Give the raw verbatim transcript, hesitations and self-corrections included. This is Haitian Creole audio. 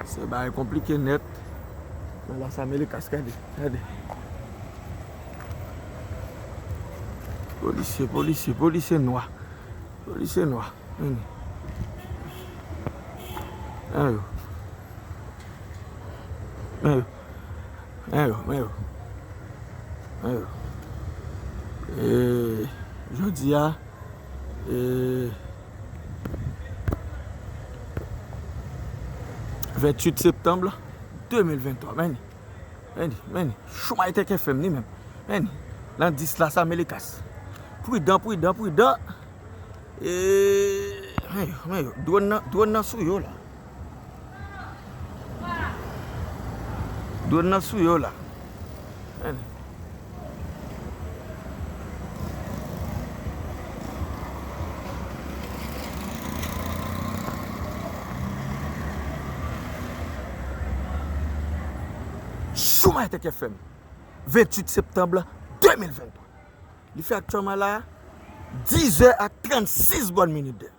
Se bagay konplike nèt. Nan Las Américas, gade, gade. Polisye, polisye, polisye nwa. Polisye nwa. Men yo. Men yo. Men yo. Men yo. Men yo. Men yo. E, jodi a, e, venntuit septanm de mil venntwa. Men, men, men, Shoemaker F M li menm. Men, nan dis Las Américas. Pridan, pridan, pridan. E, men yo, men yo, dwòn nan, dwòn nan sou yo la. Dwòn nan sou yo la. Men. Shoemaker F M, venntuit septanm de mil venntwa. Li fè aktyèlman la, dizè ak trannsis bòn minit de.